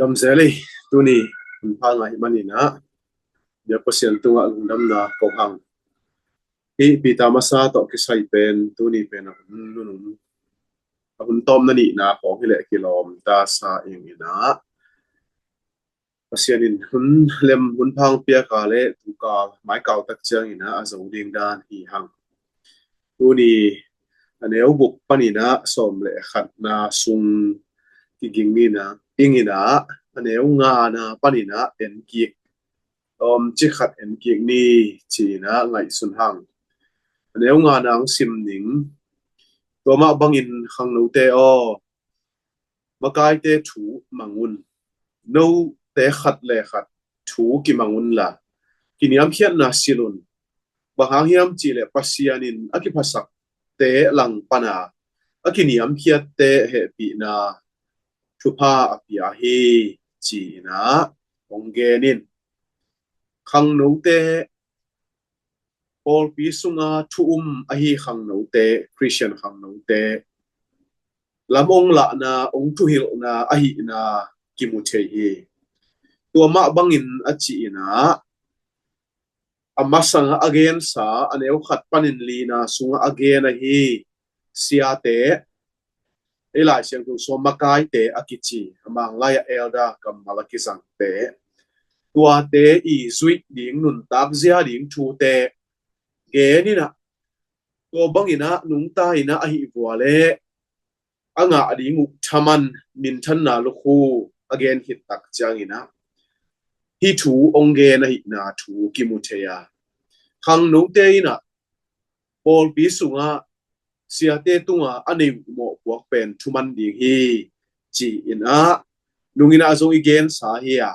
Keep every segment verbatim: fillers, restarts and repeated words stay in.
Lamzel ei, tuni hun pha ngai manin ah, bia Pasian tungah lungdamna ko hang. Hih Peter masa tawh kisai pen tuni pen a hun nunung, a hun tawmna nihna khawng hileh kilawm ta sa ing in ah, Pasian in hun lem hun phang piak a le tukal maikau tak ciangin ah a zo ding dan hi hang. Tuni a neu guk panin ah sawm le khatna sung kiging ni in ah, ing in ah a neu ngana panin ah en kik, tawmcik khat en kik ni ci-in ah ngaihsun hang. A neu ngana hong sim ning. Tua mah bangin khangnote aw, makaite thu mang un. Note khat le khat thu kimang unla, kiniamkhiatna silh un. Bang hang hiam cihleh Pasian in a kiphasakte lang pana a kiniamkhiatte hehpihna thupha a pia hi ci-in ah hong gen in. Khangnote, pawlpi sunga thu um ahi khangnote, Khristian khangnote lam ong lahna, ong thuhilhna ahihna kimu thei hi. Tua mah bangin a ci-in ah, a masang a gensa a neu khat panin lina sungah a gen ahi siate, ei Lai Siangtho sung makaite a kici, a Manglai ah elder kammal a kizangte, tuate i zuih ding, nuntak zia ding thute gen in ah, tua bangin ah nungta in ah ahih vua le a ngah ding uh thaman minthanna lukhu a gen khit tak ciangin ah, hih thu ong gen ahihna thu kimu thei a, khangnote in ah pawlpi sungah siate tunga a nei uh mawhpuak pen thuman ding hi ci-in ah, nung in ah zong i gensa hi a,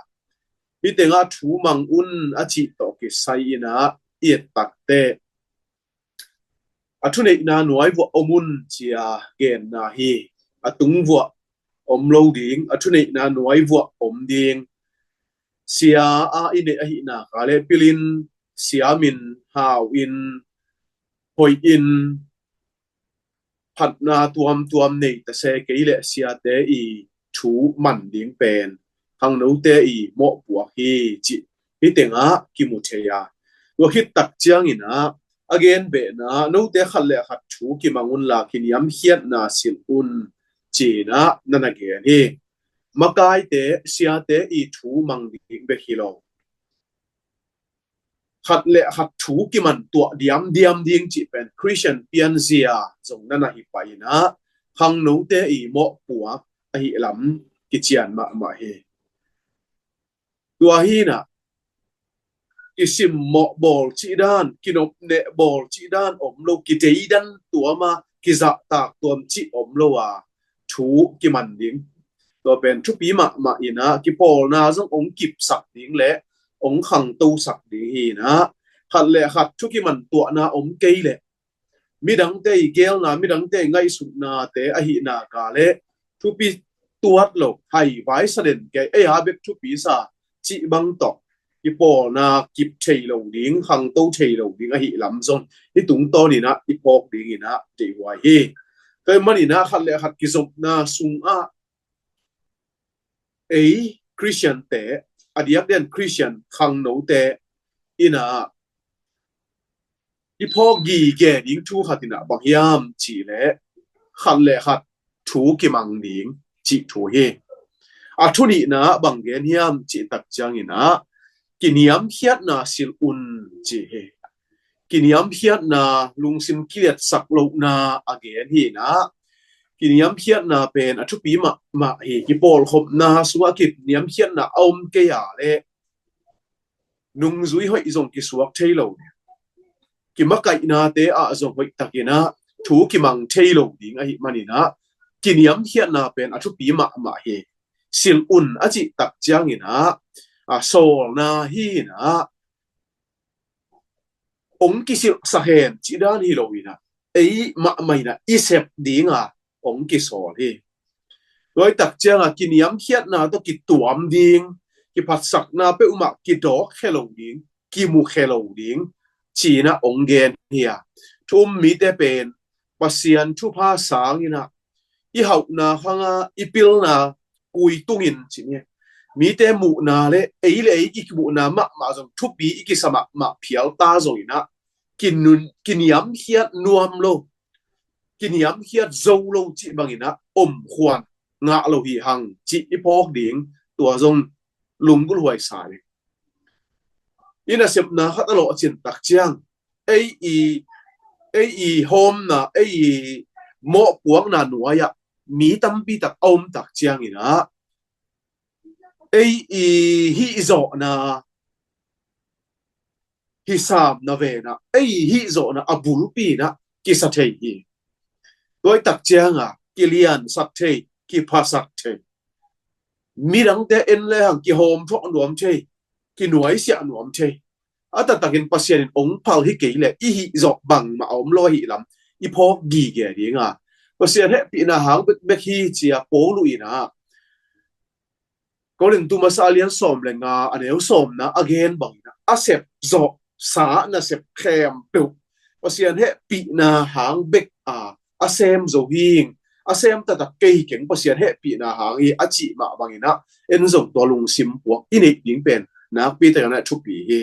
hih tengah thu mang un a cih tawh kisai in ah i et takteh, a thuneihna nuai vuah om un ci-a genna hi. A tung vuah om lo ding, a thuneihna nuai vuah om ding. Sia a i neih ahihna ka le pilin, siamin, hauin, hoihin, phatna tuamtuam nei ta se kei leh siate i thu man ding pen khangnote i mawhpuak hi cih hih tengah kimu thei a. Tua khit tak ciangin ah a gen behna, note khat le khat thu kimang unla kiniamkhiatna silh un ci-in ah na na gen hi. Makaite, siate i thu mang ding bek hi lo, khat le khat thu kiman tuah diamdiam ding cih pen Khristian pianzia zong na na hi pah in ah, khangnote i mawhpuak ahih lam kician mahmah hi. Tua hi in ah, kisimmawh bawl cih dan, kinopneh bawl cih dan om lo, kideidan tuam a, kizahtak tuam cih om lo a, thu kiman ding, tua pen thupi mahmah in ah, kipawlna zong ong kipsak ding le ong khangtosak ding hi in ah, khat le khat thu kiman tuahna om kei leh midangte i geelna, midangte i ngaihsutnate ahihna ka le thupi tuat lo, hai vai sa den kei, ei a bek thupi sa cih bang tawh kipawlna kip thei lo ding, khangto thei lo ding ahih lam zong hih tungtawn in ah i phawk ding in ah deihhuai hi. Tua ahih manin ah khat le khat kizopna sungah ei Khristiante, a diakdiakin Khristian khangnote in ah i phawk gige ding thu khat in ah bang hiam cih leh khat le khat thu kimang ding cih thu hi. A thu nihna bang gen hiam cih tak ciangin ah kiniamkhiatna silh un cih hi. Kiniamkhiatna, lungsim kiliatsak lohna a gen hi in ah, kiniamkhiatna pen a thupi mahmah hi. Kipawlkhopna sungah kiniamkhiatna a om kei a le nungzui hoih zong kisuak thei lo ding, kimakaihnate ah zong hoih takin ah thu kimang thei lo ding ahih manin ah kiniamkhiatna pen a thupi mahmah hi. Silh un a cih tak ciangin ah, a sawlna hi in ah, ong kisilhsak hen cih dan hi lo in ah, ei mahmah in ah i sep ding a ong kisawl hi. Tua hi tak ciang a kiniamkhiatna tawh kituam ding, kiphatsakna peuhmah kidawk khe lo ding, kimu khe lo ding ci-in ah ong gen hi a. Thu um mite pen Pasian thupha sang in ah, i hauhna khang a i pilna kui tungin ci ni, mite muhna le ei le ei i kimuhna mahmah zong thupi i kisa mahmah phial ta zongin ah kinun, kiniamkhiat nuam lo, kiniamkhiat zo lo cih bangin ah omkhuan ngah lo hi hang cih i phawk ding, tua zong lunggulhhuai sa ding. I nasepna khat a lawhcin tak ciang ei i, ei i hawmna, ei i mawhpuakna nuai-ah mi tampi tak a om tak ciangin ah ei i hihzawhna, hisamna venah ei i hihzawhna a bulpi inah kisa thei hi. Tua i tak cianga kiliansak thei, kiphasak thei, midangte en lehang kihawmthuak nuam thei, kinuaisiah nuam thei, a taktakin Pasian in ong phal hi kei leh i hihzawh bangmah a om lo ahi lam i phawk gige dinga, Pasian hehpihna hang bekbek hi cia Paul inah Korintu masa a lian sawm le nga a neu sawmna a gen bangin a sepzawhsa nasep khempeuh Pasian hehpihna hang bek a a sem zo hing, a sem taktak kei keng, Pasian hehpihna hang hi a cih mah bangin ah en zong tua lungsim puak i neih ding pen nakpi takin ah thupi hi.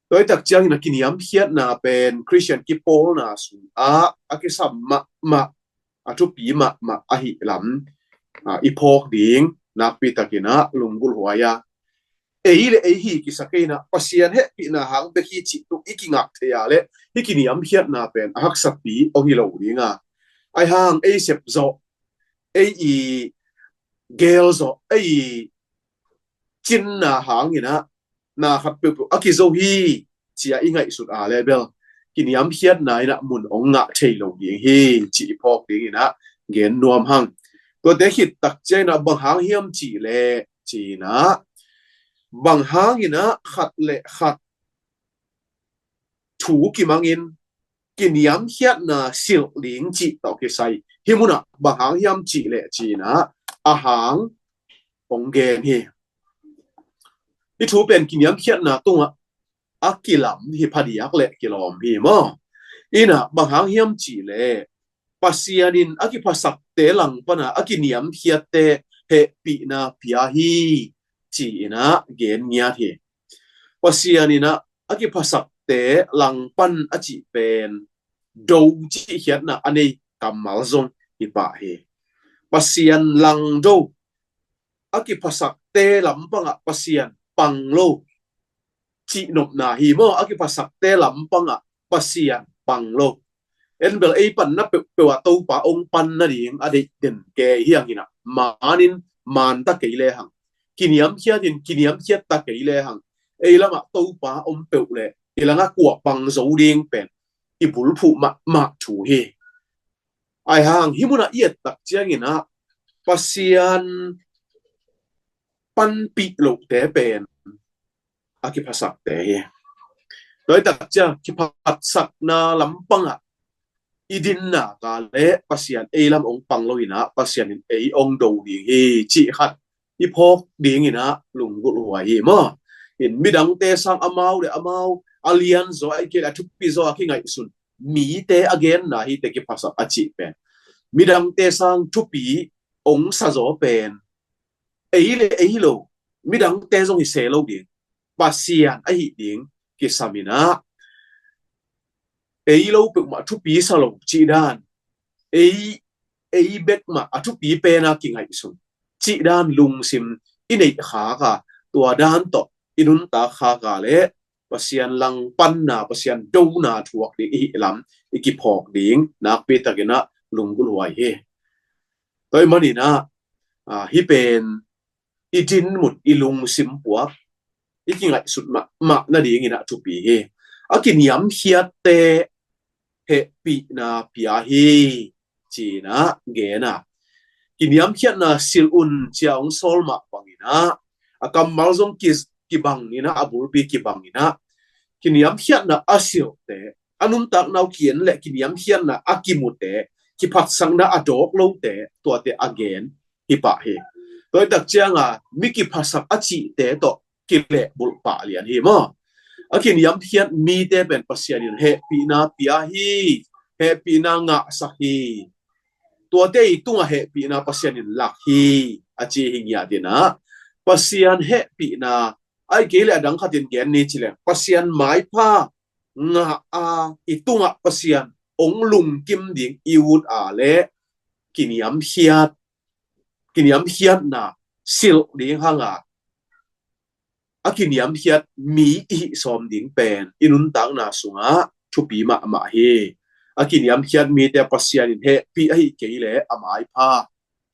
Tua i tak ciangin a kiniamkhiatna pen Khristian kipawlna sungah a kisam mahmah, a thupi mahmah ahi lam i phawk ding nakpi takin ah lunggulhhuai a, ei le ei hi kisa kei inah Pasian hehpihna hang bek hi cih tuk i kingak thei a le hi kiniamkhiatna pen a haksapi ong hi lo dinga, ai hang ei sepzawh, ei i gelzawh, ei i cinna hangin ah na khat peuhpeuh a kizo hi cia i ngaihsut a le bel kiniamkhiatna inah mun ong ngah thei lo ding hi cih i phawk dingin ah gen nuam hang. Tuate khit tak ciangin ah bang hang hiam cih leh ci-in ah, bang hangin ah khat le khat thu kimangin kiniamkhiatna silh ding cih tawh kisai hih munah bang hang hiam cih leh ci-in ah a hang ong gen hi. Hih thu pen kiniamkhiatna tungah a kilam hi phadiak le kilawm hi maw? Inah bang hang hiam cih leh Pasian in a kiphasakte langpana a kiniamkhiatte hehpihna pia hi ci-in ah gen ngiat hi. Pasian inah a kiphasakte langpan a cih pen do cih khiatna a nei kammal zong hi pah hi. Pasian langdo, a kiphasakte lampangah Pasian pang lo cih nopna hi maw? A kiphasakte lampangah Pasian pang lo. En bel ei panna peuhpeuh ah Topa ong pan nading a deih den kei hi hangin ah manin manta kei lehang, kiniamkhiatin kiniamkhiatta kei lehang ei lamah Topa om peuh leh i langah kua pang zo ding pen i bulphuh mahmah thu hi. Ai hang hih munah i et tak ciangin ah Pasian panpih lohte pen a kiphasakte hi. Tua i tak ciang kiphatsakna lampangah i dinna ka le Pasian ei lam ong pang lo inah Pasian in ei ong do ding hi cih khat i phawk dingin ah lunggulhhuai hi maw? In midangte sang amau le amau a lianzaw a i kei le a thupizaw a kingaihsun mite a genna hi te kiphasak a cih pen midangte sang thupi ong sazaw pen ei le ei lo, midangte zong hi se lo ding, Pasian ahi ding kisam inah ei lo peuhmah thupi sa lo cih dan, ei, ei bek mah a thupi pena kingaihsun cih dan lungsim i neih khak a, tua dan tawh i nuntak khak a le Pasian langpanna, Pasian dona thuak ding i hih lam i kiphawk ding nakpi takin ah lunggulhhuai hi. Tua ahih manin ah hih pen i dinmun, i lungsim puak, i kingaihsut mahmah nadingin ah thupi hi. A kiniamkhiatte hehpihna pia hi ci-in ah gen a, kiniamkhiatna silh un cia ong sawl mah bangin ah a kammal zong ki, kibangin ah a bulpi kibangin ah kiniamkhiatna a silhte, a nuntakna uh ki-en le kiniamkhiatna a kimute, kiphatsakna a dawk lote, tuate a gen hi pah hi. Tua i tak cianga mi kiphasak a cihte tawh kilehbulh pah lian hi maw? A kiniamkhiat mite pen Pasian in hehpihna pia hi, hehpihna ngahsak hi. Tuate i tungah hehpihna Pasian in lak hi. a ci hi ngiat in ah, Pasian hehpihna, ahih kei leh a dang khat in gen ni ci leng, Pasian maipha ngah a, i tungah Pasian hong lungkim ding i ut a leh kiniamkhiat, kiniamkhiatna silh ding hang a, a kiniamkhiat mi i hih sawm ding pen i nuntakna sungah thupi mahmah hi. A kiniamkhiat mite Pasian in hehpih ahih kei leh a maipha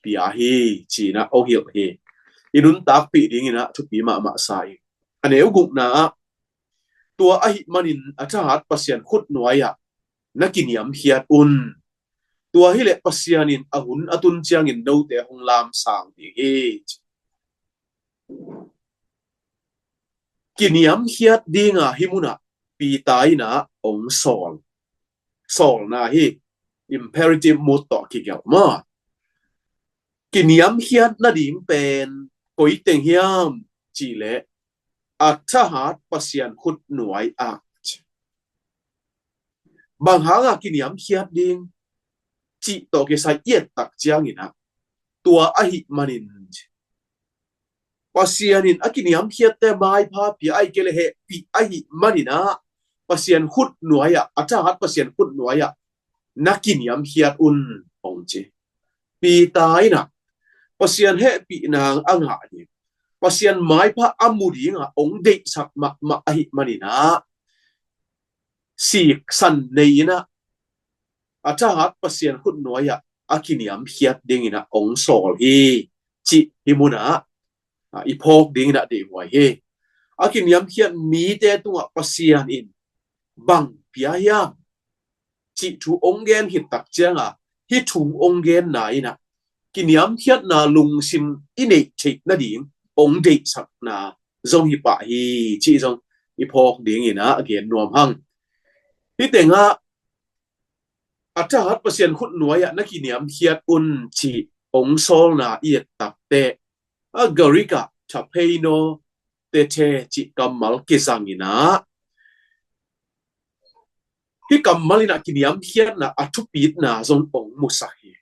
pia hi, ci-in ah hong hilh hi. I nuntakpih ding in ah thupi mahmah sa ing. A neu gukna ah, tua ahih manin a thahat Pasian khutnuai ah na kiniamkhiat un. Tua hi leh Pasian in a hun a tun ciangin note hong lamsang ding hi. Kiniamkhiat ding a hih mun ah Peter in ah hong sawl. Sawlna hi, imperative mood tawh kigelh maw. Kiniamkhiat nading pen koi teng hiam cih leh, a thahat Pasian khutnuai ah. Bang hang a kiniamkhiat ding cih tawh kisai i et tak ciangin ah, tua ahih manin Pasian in a kiniamkhiatte maipha pia, ahih kei leh hehpih ahih manin ah, Pasian khutnuai ah, a thahat Pasian khutnuai ah na kiniamkhiat un, hong ci. Peter in ah Pasian hehpihna a ngah ding, Pasian maipha a mu ding a hong deihsak mahmah ahih manin ah, siksan nei in ah, a thahat Pasian khutnuai ah a kiniamkhiat ding in ah hong sawl hi, cih hih mun ah, a, i phawk ding in ah deihhuai hi. A kiniamkhiat mite tungah Pasian in bang pia hiam cih thu hong gen khit tak ciang a, hih thu hong genna in ah kiniamkhiatna lungsim i neih theih nading hong deihsakna zong hi pah hi, cih zong i phawk ding in ah gen nuam hang. Hih teng ah, a thahat Pasian khutnuai ah na kiniamkhiat un, cih hong sawlna i et tak teh, a Greek ah tapheino tete cih kammal kizang in ah, hih kammal in ah kiniamkhiatna a thupitna zong hong musak hi.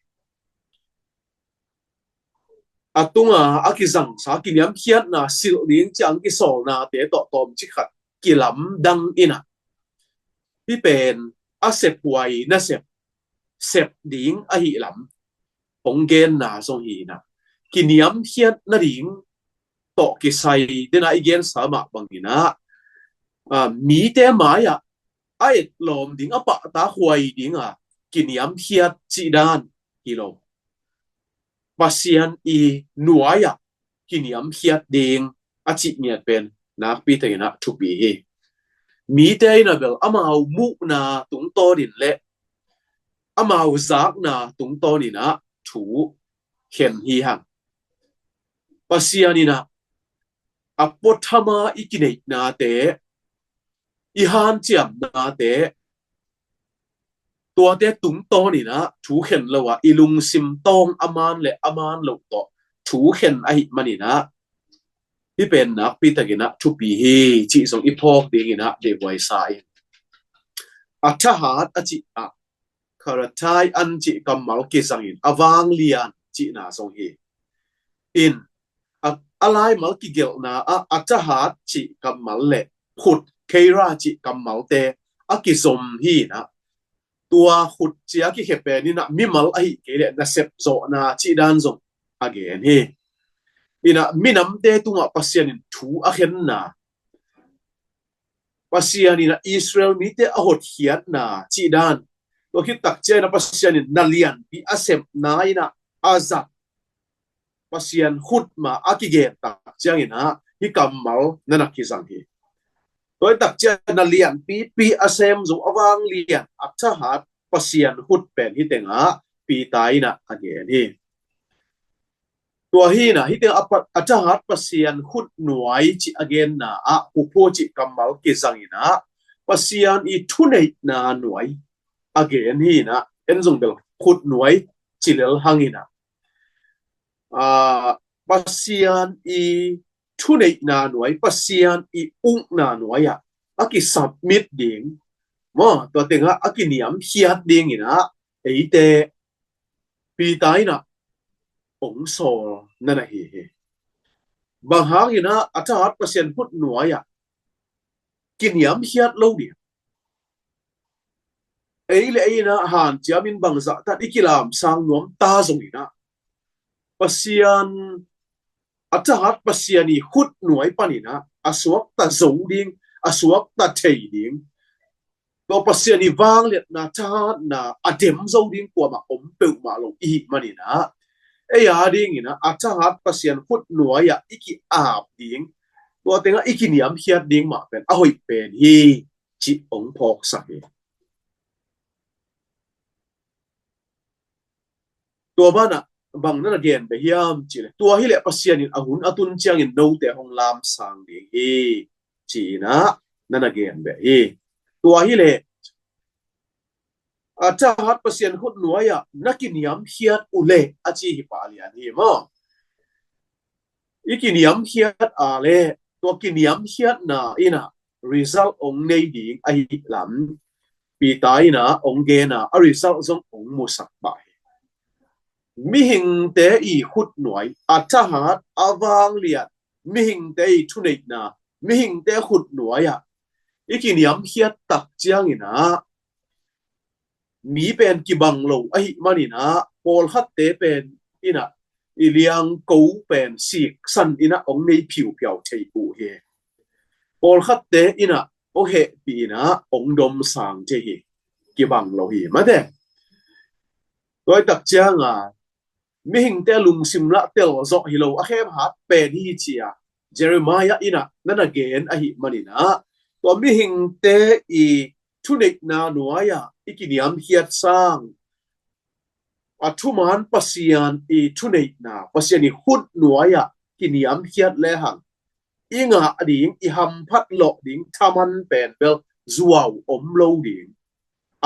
A tunga a kizangsa kiniamkhiatna silh ding ciang kisawlnate tawh tawmcik khat kilamdang in ah, hih pen a sephuai nasep sep ding ahih lam hong genna zong hi in ah, kiniamkhiat nading tawh kisai, den a i gensa mah bang in ah, a, mite mai ah a etlawm ding, a pahtakhuai ding a kiniamkhiat cih dan hi lo. Pasian i nuai ah kiniamkhiat ding a cih ngiat pen nakpi takin ah thupi hi. Mite in ah bel amau muhna tungtawnin leh amau zakna tungtawnin ah thu khen hi hang. Pasian in ah a puathama i kineihnate, i hanciamnate, tuate tungtawnin ah thu khen lo a, i lungsim tawng a man leh a man loh tawh thu khen ahih manin ah, hih pen nakpi takin ah thupi hi, cih zong i phawk ding in ah deihhuai sa ing. A thahat a cih ah, kharatai an cih kammal kizang in a vanglian cihna zong hi. In, a, a laimal kigelhna ah a thahat cih kammal leh khut, kheira cih kammalte a kizom hi in ah, tua khut cih a kikhia pen in ah mimal ahih kei leh nasep zawhna cih dan zong a gen hi. In ah minamte tungah Pasian in thu a khenna, Pasian in ah Israel mite a hotkhiatna cih dan, tua khit tak ciangin ah Pasian in na lianpi a sepna in ah a zat Pasian khut mah a kigen tak ciangin ah hih kammal na na kizang hi. Tua hi tak ciangin ah na lianpipi a sem zo, a vanglian, a thahat Pasian khut pen hih teng ah Peter in ah a gen hi. Tua hi in ah, hih teng ah a pa-, a thahat Pasian khutnuai cih a genna ah huphua cih kammal kizang in ah Pasian i thuneihna nuai a gen hi in ah, en zong bel khutnuai ci lel hang in ah, a, Pasian i thuneihna nuai, Pasian i ukna nuai ah a kisubmit ding maw, tua teng ah a kiniamkhiat ding in ah, eite Peter in ah ong sawl na na hi hi. Bang hangin ah a thahat Pasian khut nuai-ah kiniamkhiat lo ding? Ei le ei in ah hanciamin bangzah tan i kilamsang nuam ta zongin ah, Pasian, a thahat Pasian i khut nuai panin ah a suakta zo ding, a suakta thei ding, tua Pasian i vangliatna, thahatna a dem zo ding kuamah om peuhmah lo i hih manin ah, ei a dingin ah a thahat Pasian khut nuai-ah i ki-ap ding, tua tengah i kiniamkhiat ding mah pen a hoih pen hi, cih ong phawksak hi. Tua banah bang na na gen beh hiam cih leh, tua hileh Pasian in a hun a tun ciangin note hong lamsang ding hi, ci-in ah na na gen beh hi. Tua hileh a thahat Pasian khut nuai-ah na kiniamkhiat uh leh, a ci hi pah lian hi maw. I kiniamkhiat a leh, tua kiniamkhiatna in ah result ong nei ding ahih lam Peter in ah ong gen a, a result zong ong musak pah hi. Mihingte i khut nuai, a thahat, a vangliat, mihingte i thuneihna, mihingte khut nuai-ah i kiniamkhiat tak ciangin ah, mi pen kibang lo ahih manin ah, pawlkhatte pen in ah i liangko pen siksan in ah ong nei phiuphiau thei uh hi. Pawlkhatte in ah ong hehpih in ah ong domsang thei hi. Kibang lo hi mate. Tua tak ciangin mihingte lungsim lah telzawh hi lo, a khemhat pen hi, ci-a Jeremiah in ah na na gen ahih manin ah, tua mihingte i thuneihna nuai-ah i kiniamkhiat sang, a thuman Pasian i thuneihna, Pasian i khut nuai-ah kiniamkhiat lehang, i ngah ding, i hamphat lawh ding thaman pen bel zuau om lo ding,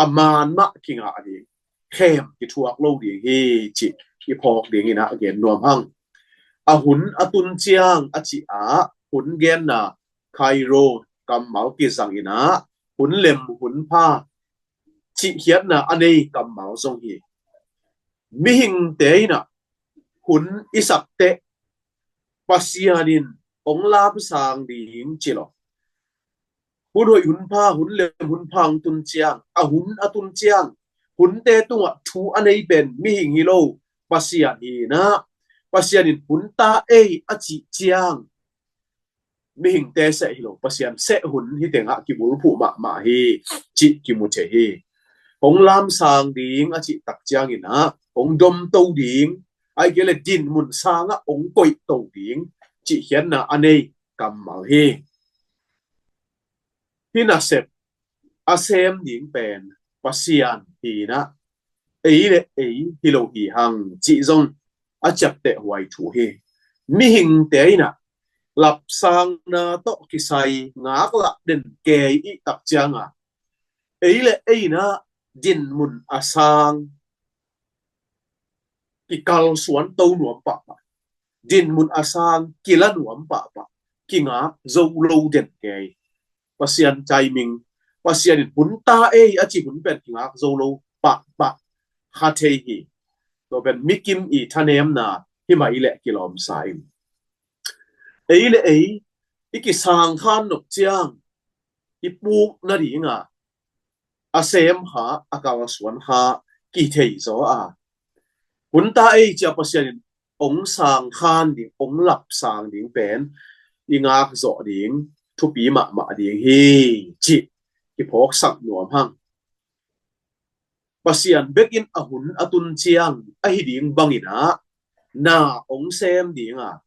a man mah kingah ding, khem kithuak lo ding hi, cih i phawk dingin ah gen nuam hang. A hun a tun ciang a cih ah, hun genna, Kairos kammal kizangin ah, hun lem, hun pha, cihkhiatna a nei kammal zong hi. Mihingte in ah hun i sak teh Pasian in ong lamsang ding ci lo. Hun hoih, hun pha, hun lem, hun pha ong tun ciang, a hun a tun ciang, hunte tungah thu a nei pen mihing hi lo, Pasian hi in ah, Pasian in hun ta ei a cih ciang, mihingte seh hi lo, Pasian seh hun hi tengah kibulphuh mahmah hi, cih kimu thei hi. Hong lamsang ding a cih tak ciangin ah, hong domto ding, ahih kei leh dinmun sangah hong koihto ding, cihkhiatna a nei kammal hi. Hih nasep a sem ding pen Pasian hi in ah, ei le ei hi lo hi hang, cih zong a ciapteh huai thu hi. Mihingte in ah lapsangna tawh kisai ngaklah den kei i tak ciangin, ei le ei in ah dinmun a sang kikalsuanto nuam pahpah, dinmun a sang kila nuam pahpah, kingak zo lo den kei. Pasian timing, Pasian in hun ta ei a cih hun pen kingak zo lo pahpah kha thei hi. Tua pen mikim i thanemna hi mah i leh kilawmsa in, ei le ei i kisangkhan nop ciang i puk nading a, a sem kha, a kalsuan kha kithei zaw a, hun ta ei ci-a Pasian in ong sangkhan ding, ong lapsang ding pen i ngak zawh ding thupi mahmah ding hi, cih kiphawksak nuam hang. Pasian bek in a hun a tun ciang ahi ding bangin ah na ong sem ding a,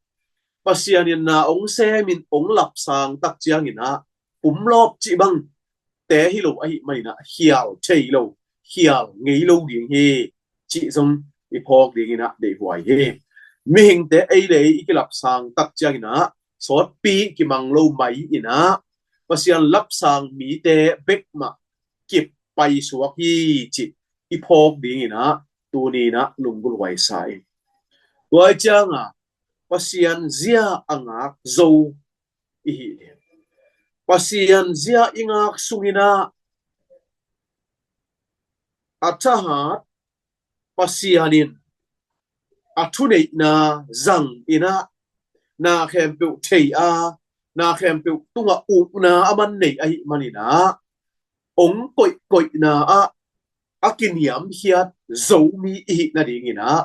Pasian in na ong sem in ong lapsang tak ciangin ah, pumlawp cih bang te hi lo ahih manin ah, khial thei lo, khial ngei lo ding hi, cih zong i phawk dingin ah deihhuai hi. Mihingte ei le ei i kilapsang tak ciangin ah, sawtpi kimang lo mai in ah, Pasian lapsang mite bek mah kip paisuak hi, cih i phawk dingin ah tuni in ah lunggulhhuai sa in. Tua ciangin Pasian zia a ngak zo i hi ding. Pasian zia i ngak sungin ah, a thahat Pasian in a thuneihna zang in ah, na khempeuh thei a, na khempeuh tungah ukna a man nei ahih manin ah, ong koihkoihna ah a kiniamkhiat Zomi i hih nadingin ah,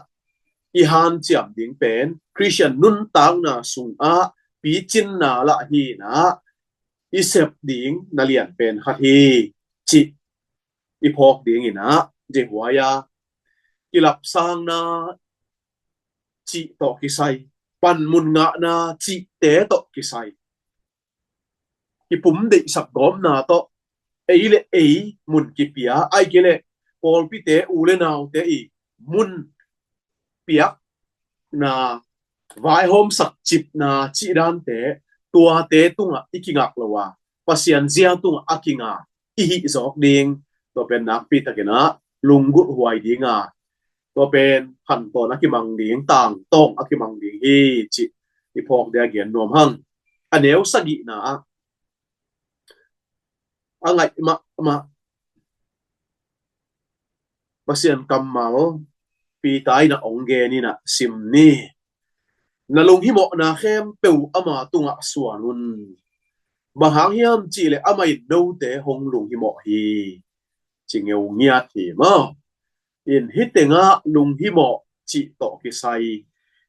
i hanciam ding pen Khristian nuntakna sungah picinna lah hi in ah, i sep ding na lianpen khat hi, cih i phawk dingin ah, Jehovah a kilapsangna cih tawh kisai, panmun ngahna cihte tawh kisai, kipum deihsak gawpna tawh, ei le ei mun kipia, ahih kei leh pawlpite, u le naute i mun piakna, vaihawmsak cipna cih dante, tuate tungah i kingak lo a, Pasian zia tungah a kinga i hih zawk ding, tua pen nakpi takin ah lunggulh huai ding a, tua pen khantawn a kimang ding, tangtawng a kimang ding hi, cih i phawk dia gen nuam hang. A neu sagihna ah, a ngaih mahmah Pasian kammal Peter in ah ong gen in ah, sim ni. Na lunghimawhna khempeuh ama tungah suan un. Bang hang hiam cih leh amah in note hong lunghimawh hi, ci ngeu ngiat hi maw. In hih tengah lunghimawh cih tawh kisai,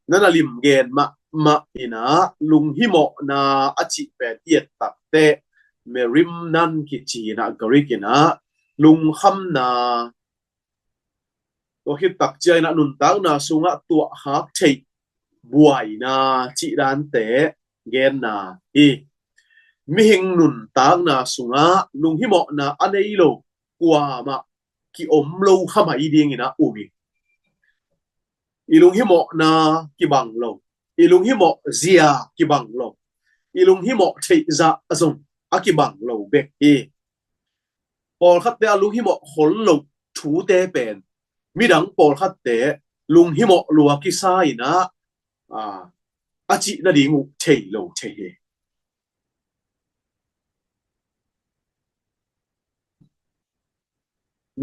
na na limgen mahmah in ah, lunghimawhna a cih pen i et takteh, merimnan kici in ah, Greek in ah, lungkhamna, tua khit tak ciangin ah nuntakna sungah tuahkhak theih buaina cih dante genna hi. Mihing nuntakna sungah lunghimawhna a nei lo kuamah kiom lo kha mai dingin ah um hi. I lunghimawhna kibang lo, i lunghimawh zia kibang lo, i lunghimawh theih zah zong a kibang lo bek hi. Pawlkhatte a lunghimawh khol loh thute pen midang pawlkhatte lunghimawh lua kisa in ah, a, a cih nading uh thei lo thei hi.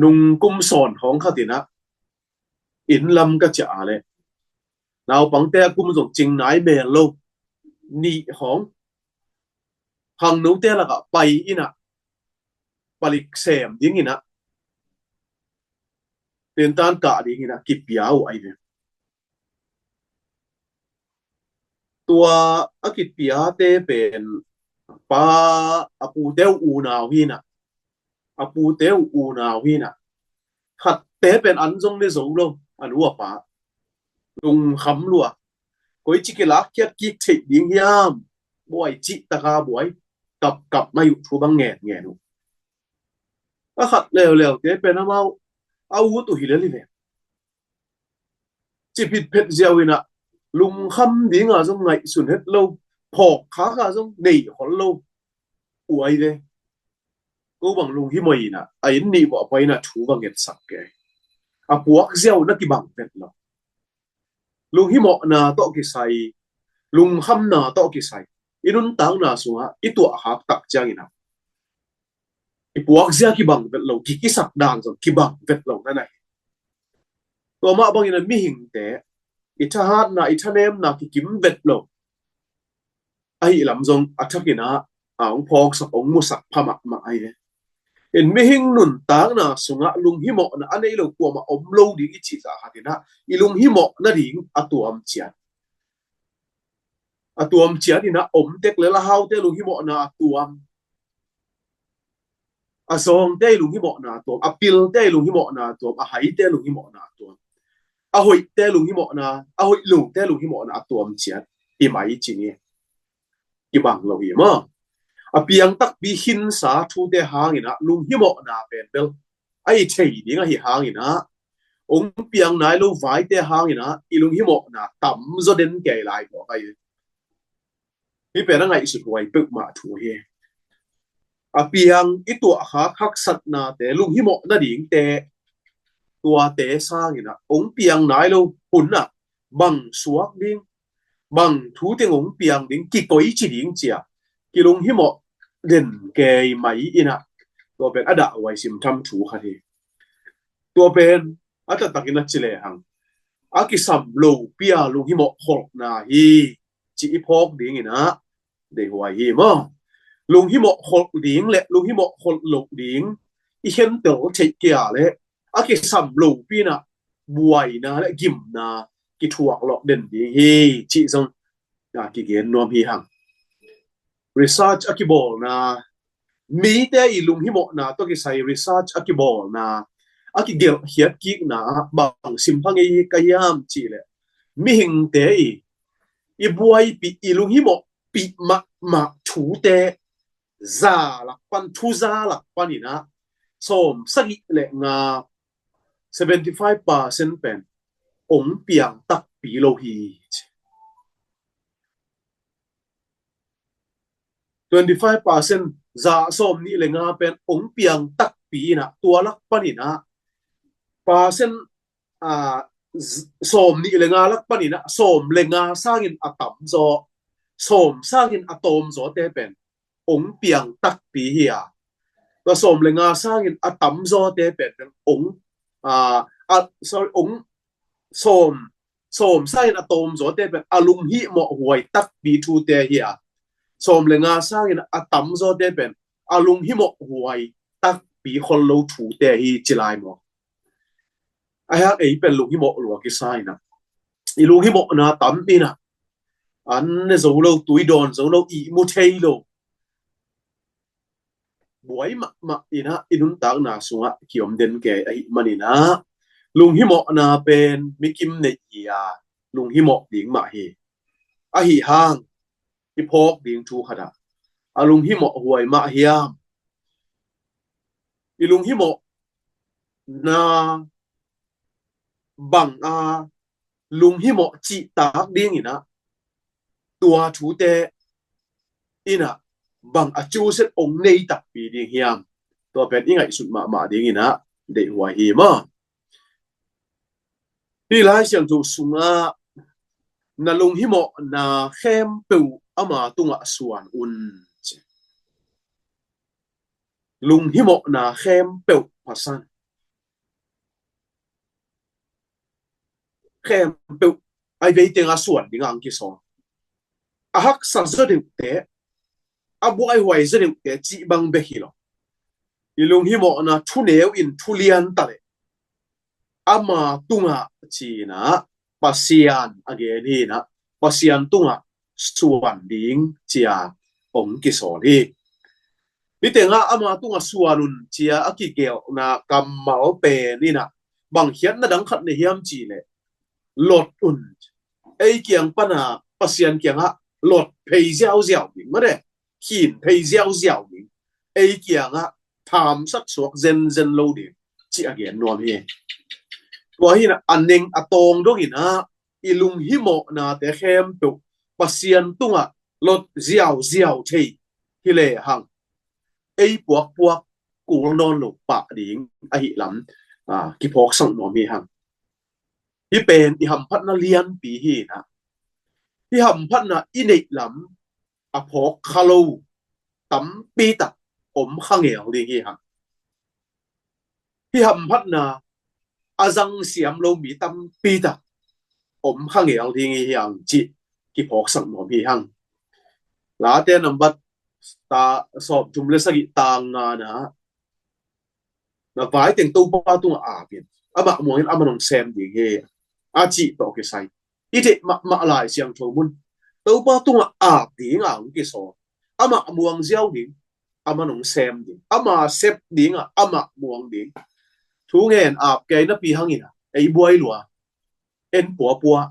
Nung kum sawn hawng khat in ah, inn lam ka ciah a leh, naupangte a kum zong cing nai mel lo, nih hawng, khangnote lakah pai in ah, palik sem dingin ah, tentan kah dingin ah kipia uh ahi ve. Tua a kipiate pen pa, a pute uh unau hi in ah, a pute uh unau hi in ah, khatte pen an zong ne zo lo, a nu a pa, lungkham lua, koici kilakkhiat kik theih ding hiam, buai cih taka buai, kapkap mai uh, thu bang ngenngen uh. A khat leuleute pen amau a ut uh hi lel hi ve. Ci phitphet ziau in ah, lungkham dinga zong ngaihsun het lo, phawk khaka zong nei khol lo uh ahi ve. Ko bang lunghimawh in ah, a inn nih vawh pai in ah thu va ngetsak kei. A puak ziau na kibang vet lo. Lunghimawhna tawh kisai, lungkhamna tawh kisai, i nuntakna sungah i tuahkhak tak ciangin ah, i puakzia kibang vet lo, kikisak dan zong kibang vet lo na na hi. Tua mah bangin ah mihingte i thahatna, i thanemna kikim vet lo ahih lam zong a thakin ah a hong phawksak, hong musak pha mahmah ahi ve. In mihing nuntakna sungah lunghimawhna a nei lo kuamah om lo ding i cih zah khatin ah, i lunghimawh nading a tuam ciat, a tuam ciat in ah om tek lel, a haute lunghimawhna a tuam, a zawngte i lunghimawhna a tuam, a pilte i lunghimawhna a tuam, a haite lunghimawhna a tuam, a hoihte lunghimawhna, a hoih lote lunghimawhna a tuam ciat hi mai ci ni. Kibang lo hi maw. A piang takpi khinsa thute hangin ah lunghimawhna pen bel a i thei ding ahi hangin ah, hong piang nai lo vaite hangin ah i lunghimawhna tamzaw den kei lai mawk ahi. Hih pen a ngaihsut huai peuhmah thu hi. A piang i tuahkhak haksatnate lunghimawh nadingte, tuate sangin ah hong piang nai lo hun ah bang suak ding, bang thu teng hong piang ding, kikoici ding ci-a kilunghimawh den kei mai in ah, tua pen a dahhuai simtham thu khat hi. Tua pen a taktakin a ci lehang, a kisam lopi a lunghimawh kholhna hi, ci i phawk dingin ah deihhuai hi maw. Lunghimawh kholh ding le lunghimawh kholh loh ding i khentel theih kei a le a kisam lopi in ah buaina le gimna kithuak lawh den ding hi, cih zong a kigen nuam hi hang. Research a kibawlna, mite i lunghimawhna tawh kisai research a kibawlna, a kigelhkhiat kikna ah bang sim pha ngei hi ka hiam cih leh, mihingte i, i buaipih, i lunghimawhpih mahmah thute za lak pan, thu za lak pan in ah sawm sagih le nga, seventy five percent pen ong piang takpi lo hi. Twenty five percent, za sawm nih le nga pen ong piang takpi in ah, tua lak pan in ah percent, ah, z-, sawm nih le nga lak pan in ah sawm le nga sangin a tamzaw, sawm sangin a tawmzawte pen ong piang takpi hi a. Tua sawm le nga sangin a tamzawte pen ong, ah, ah, sorry, ong sawm, sawm sangin a tawmzawte pen a lunghimawh huai takpi thute hi a. Sawm le nga sangin a tamzawte pen a lunghimawh huai takpi khol lo thute hi ci lai maw. A hiang ei pen lunghimawh lua kisa in ah, i lunghimawhna tam in ah, an ne zo lo, tui dawn zo lo, ihmu thei lo, buai mahmah in ah i nuntakna sungah kiom den kei ahih manin ah, lunghimawhna pen mikim neih hi a, lunghimawh ding mah hi. Ahi hang i phawk ding thu khat ah, a lunghimawh huai mah hiam, i lunghimawhna bang a lunghimawh cihtak ding in ah, tua thute in ah bang a cuset ong nei takpi ding hiam, tua pen i ngaihsut mahmah ding in ah deihhuai hi maw. Hih Lai Siangtho sungah, na lunghimawhna khempeuh ama tungah suan un. Lunghimawhna khempeuh, pasan khempeuh, a vei tengah suan dingah ang kisawl. A haksa zaw deuhte, a buaihuai zaw deuhte cih bang bek hi lo. I lunghimawhna thuneu in thulian ta leh, ama tungah ci-in ah Pasian a gen hi in ah, Pasian tungah suan ding ci-a ong kisawl hi. Hih tengah ama tungah suan un ci-a a kigelhna kammal pen in ah bang khiatna dang khat nei hiam cih leh, lot un. Ei kiang pana Pasian kiangah lot phei ziauziau ding, mate, khin phei ziauziau ding. Ei kiangah thamsak suak zenzen lo ding, ci a gen nuam hi. Tua hi in ah, a neng a tawng dongin ah i lunghimawhnate khempeuh Pasian tungah lot ziauziau thei hi lehang, ei puakpuak kul nawn lo pah ding ahih lam, aa, kiphawksak nuam hi hang. Hih pen i hamphatna lianpi hi in ah, hih hamphatna i neih lam a phawk kha lo tampi tak om kha ngel ding hi hang. Hih hamphatna a zangsiam lo mi tampi tak om kha ngel ding hi hang cih kiphawksak nuam hi hang. Late nambat ta, sawmthum le sagih, tang ngana, na vai teng Topa tungah ap in, amah muangin amah nong sem ding hi, a cih tawh kisai, i deih mahmah Lai Siangtho mun, Topa tungah ap dingah hong kisawl. Amah muang ziau ding, amah nong sem ding, ama sep dingah amah muang ding. Thu ngen ap kei napi hangin ah ei buai lua, en puapua,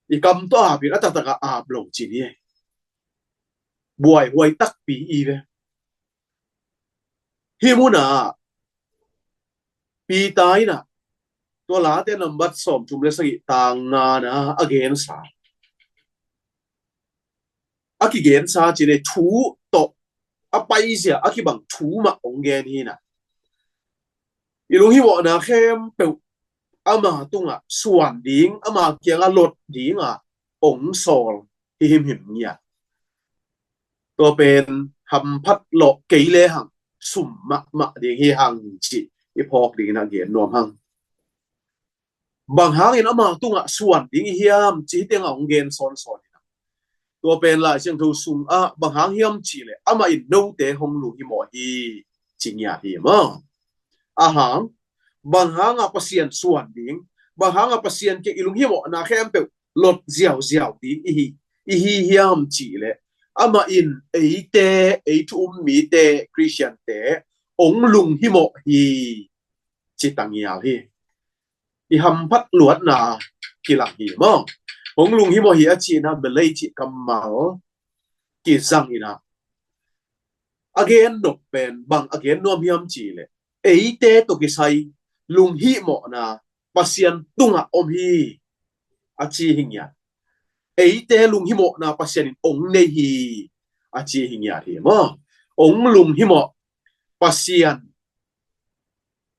i kam tawh ap in, a taktakah ap lo ci ni. Buaihuai takpi i ve. Hih munah Peter in ah, tua Late nambat sawmthum le sagih, tang ngana a gensa, a kigensa ci ni, thu tawh a paizia a kibang thu mah hong gen hi in ah, i lunghimawhna khempeuh ama tungah suan ding, ama kiangah lot dingah hong sawl hi himhim ngiat. Tua pen hamphat lawh kei lehang sum mahmah ding hi hang cih i phawk dingin a gen nuam hang. Bang hangin ama tungah suan ding i hiam ci hi tengah hong gen sawnsawn hi. Tua pen Lai Siangtho sungah bang hang hiam cihleh amah in note hong lunghimawh hi ci ngiat hi maw? Ahang bang hanga Pasian suan ding, bang hanga Pasian kiang i lunghimawhna khempeuh lot ziauziau ding i hi, i hi hiam cihleh amah in eite, ei thu um mite, Khristiante hong lunghimawh hi ci tangial hi. I hamphat luatna kilang hi maw? Hong lunghimawh hi a cihna belei cih kammal kizang inah a gen nop pen bang a gen nuam hiam cihleh eite tawh kisai lunghimawhna Pasian tungah om hi a ci hi ngiat. Eite lunghimawhna Pasian in ong nei hi a ci hi ngiat hi maw? Ong lunghimawh Pasian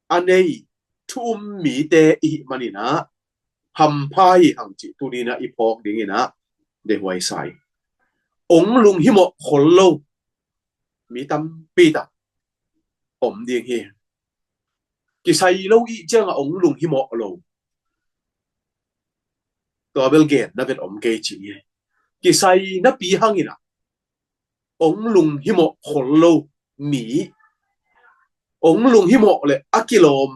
a nei thu um mite i hih maninah hampha hi hang cih tuninah i phawk dinginah dehuai sa hi. Ong lunghimawh khol lo mi tampi tak om ding hi. Kisai lo i ciangah ong lunghimawh lo, tua bel gen na vet om kei ci hi. Kisai napi hanginah ong lunghimawh khol lo mi, ong lunghimawh le a kilawm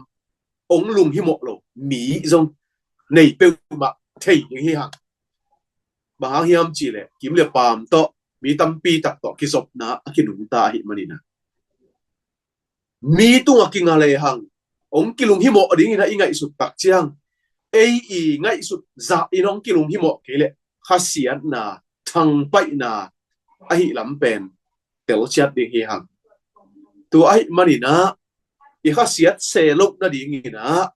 ong lunghimawh lo mi zong nei peuhmah thei ding hi hang. Bang hang hiam cihleh kim le paam tawh, mi tampi tak tawh kizopna a kinungta ahih maninah mi tungah kinga lehang ong kilunghimawh dingin a i ngaihsut tak ciang, ei i ngaihsut zah in ong kilunghimawh kei leh khasiatna, thangpaihna ahih lam pen telciat ding hi hang. Tua ahih maninah i khasiat se loh nadinginah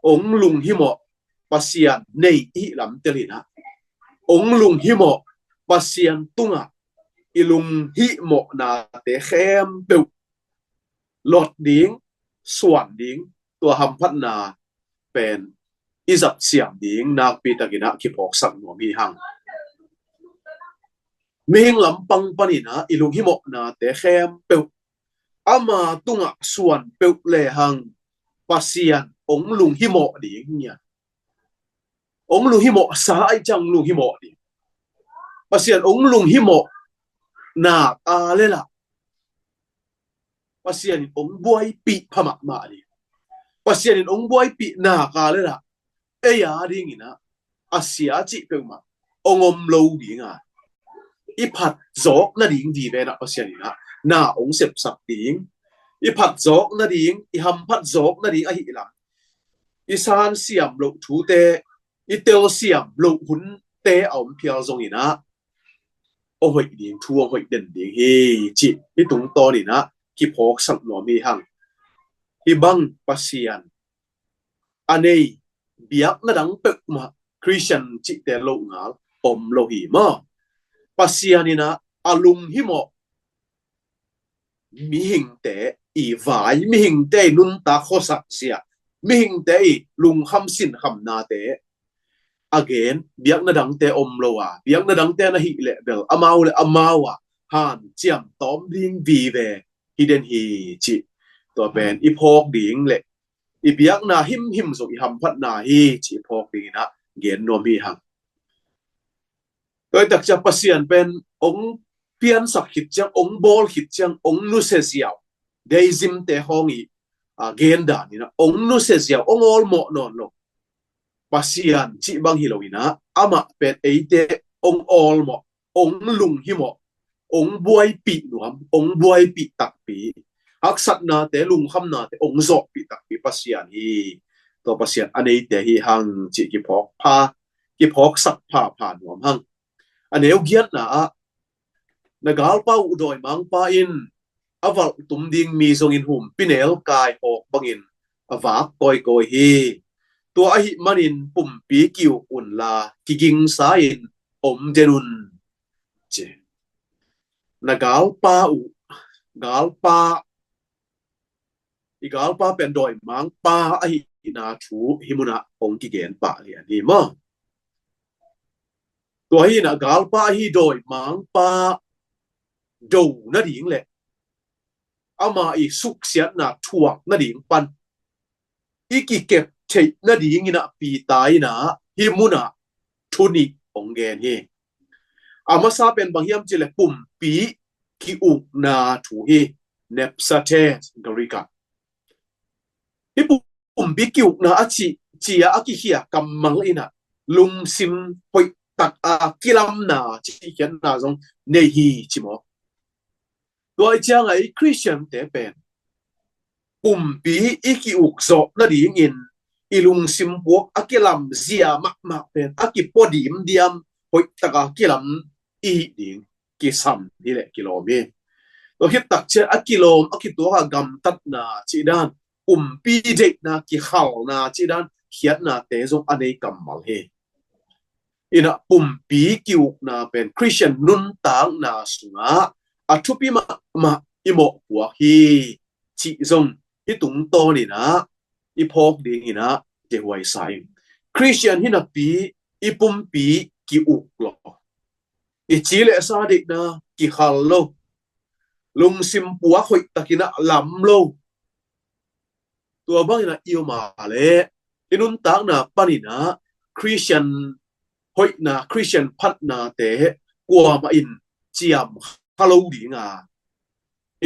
ong lunghimawh Pasian nei i hih lam telinah ong lunghimawh Pasian tungah i lunghimawhnate khempeuh lot ding, suan ding, tua hamphatna pen i zatsiam ding nakpi takinah kiphawksak nuam hi hang. Mihing lampang paninah i lunghimawhnate khempeuh ama tungah suan peuh lehang Pasian ong lunghimawh ding hi a, ong lunghimawh sa ai ciang lunghimawh ding. Pasian ong lunghimawh nak a lelah Pasian in ong buaipih pha mahmah ding. Pasian in ong buaipih nak a lelah ei a dinginah a sia cih peuhmah ong om lo dinga, i phat zawk nading vivenah Pasian inah na ong sepsak ding. I phat zawk nading, i hamphat zawk nading ahih lam, i sansiam loh thute, i telsiam loh hunte a om phial zonginah ong hoih ding, thu ong hoih den ding hi cih i tungtawninah kiphawksak nuam hi hang. Hih bang Pasian a nei biakna dang peuhmah Khristian cihte loh ngal om lo hi maw? Pasian inah a lunghimawh mihingte i vai, mihingte i nuntak khuasak zia, mihingte i lungkham sinkhamnate a gen, biakna dangte om lo a, biakna dangte na hih leh bel amau le amau a hanciam tawm ding vive hi den hi cih tua pen i phawk ding le i biakna himhim zong i hamphatna hi cih i phawk dinginah gen nuam hi hang. Tua i takcia Pasian pen ong piansak khit ciang, ong bawl khit ciang ong nusia ziau, deizimte hawng i a, gen daninah ong nusia ziau, ong awlmawh nawn lo Pasian cih bang hi loinah amah pen eite ong awlmawh, ong lunghimawh, ong buaipih nuam, ong buaipih takpi, haksatnate, lungkhamnate ong zawhpih takpi Pasian hi. Tua Pasian a neite hi hang cih kiphawk pha, kiphawksak phapha nuam hang. A neu giatna ah na galpa uh dawimangpa in a valh tum ding mi zongin humpinel kai hawk bangin a vak kawikawi hi. Tua ahih manin pumpi ki-uk unla kigingsa-in om den un ci. Na galpa uh, galpa, i galpa pen dawimangpa ahihna thu hih munah hong kigen pah lian hi maw? Tua hinah galpa ahi dawimangpa do nading le ama i suksiatna thuak nading pan i kikep theih nadingin ah Peter in ah hih munah thu nih hong gen hi. A masa pen bang hiam cih leh pumpi ki-ukna thu hi. Nephsathe Greek ah. Hih pumpi ki-ukna a ci, ci-a a kikhia kammal in ah lungsim hoihtak a kilamna cih khiatna zong nei hi ci maw? Tua i ciangah i Khristiante pen pumpi i ki-uk zawh nadingin i lungsim puak a kilam zia mahmah pen a kipua dimdiam hoihtak a kilam i hih ding kisam hi leh kilawm hi. Tua khit tak ciang a kilawm a kituak a gamtatna cih dan, pumpi deihna kikhalna cih dan khiatnate zong a nei kammal hi. In ah pumpi ki-ukna pen Khristian nuntakna sungah a thupi mahmah i mawhpuak hi cih zong hih tungtawn in ah i phawk dingin ah kihuaisa ing. Khristian hi napi i pumpi ki-uk lo, i ci le sa deihna kikhal lo, lungsim puak hoihtakin ah lam lo. Tua bangin ah i om a leh i nuntakna panin ah Khristian hoihna, Khristian phatnate kuamah in ciam kha lo ding a,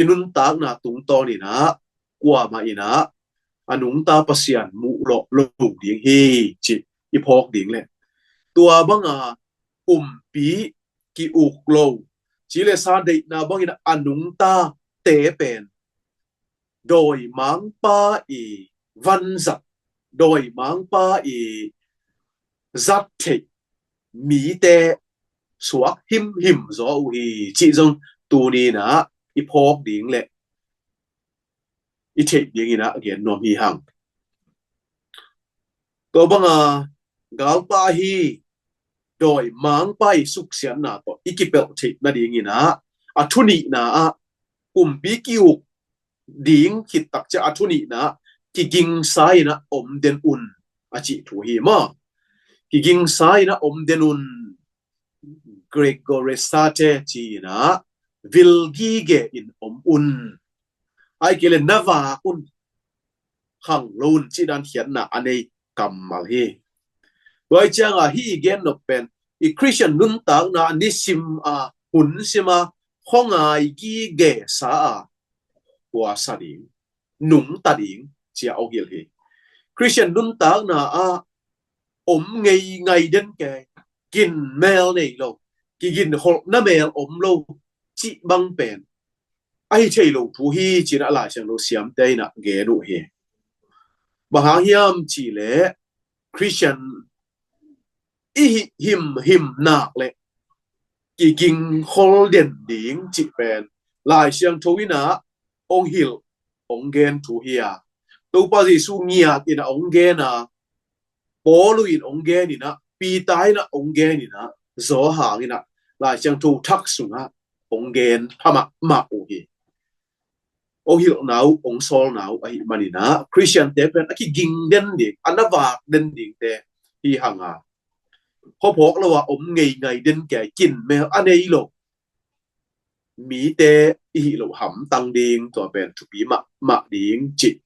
i nuntakna tungtawnin ah kuamah in ah a nungta Pasian muh lawh lo ding hi cih i phawk ding leh, tua banga pumpi ki-uk lo, ci le sa deihna bangin ah a nungtate pen dawimangpa i vanzat, dawimangpa i zat theih mite suak himhim zaw uh hi cih zong tuni-in ah i phawk ding leh i theih dingin ah gen nuam hi hang. Tua banga galpa hi dawimangpa i suksiatna tawh i kipelh theih nadingin ah a thunihna ah pumpi ki-uk ding khit tak ciang a thunihna ah kigingsa in ah om den un a cih thu hi maw? Kigingsa in ah om den un. Gregoresate ci-in ah vil gige in om un. Ahih kei leh na vak un, khang lo un cih dan khiatna a nei kammal hi. Tua hi ciangah hih i gen nop pen i Khristian nuntakna nisim a, hun sim a, khuangai gige sa a, tua sa ding, nungta ding ci-a hong hilh hi. Khristian nuntakna ah om ngeingai den kei, ginmel nei lo, kiginkholhna mel om lo cih bang pen ahi thei lo thu hi ci-in ah Lai Siangtho siamte in ah gen uh hi. Bang hang hiam cih leh Khristian i hih himhim nak leh kigingkhol den ding cih pen Lai Siangtho in ah hong hilh, hong gen thu hi a, Topa Jesu ngiat in ah hong gen a, Paul in hong gen in ah, Peter in ah hong gen in ah, Johan in ah Lai Siangtho thak sungah hong gen pha mahmah uh hi. Hong hilhna uh, hong sawlna uh ahih manin ah Khristiante pen a kiging den ding, a na vak den dingte hi hang a, khuaphawk lo a om ngeingai den kei, kinmel a nei lo mite i hih loh hamtang ding, tua pen thupi mahmah ding cih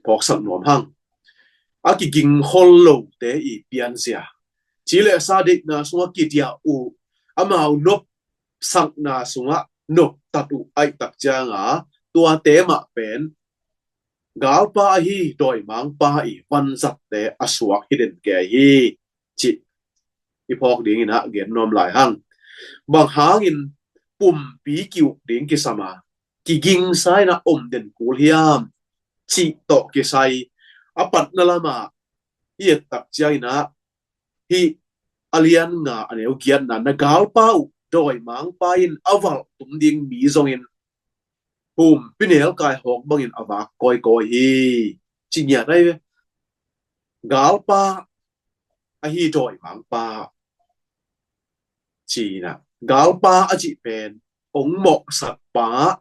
phawksak nuam hang. A kigingkhol lote i pianzia, ci le sa deihna sungah kidiah uh, amau nopsakna sungah noptat uh ahih tak ciangah tuate mah pen galpa ahi dawimangpa i vanzatte a suak hi den kei hi cih i phawk dingin ah gen nuam lai hang. Bang hangin pumpi ki-uk ding kisam a, kigingsa in ah om den kul hiam cih tawh kisai a patna lamah i et tak ciangin ah hih a lian nga a neu giatna, na galpa uh dawimangpa in a valh tum ding mi zongin humpinelkai hawk bangin a vak kawikawi hi ci ngiat ai ve. Galpa ahi dawimangpa ci-in ah, galpa a cih pen hong mawhsakpa,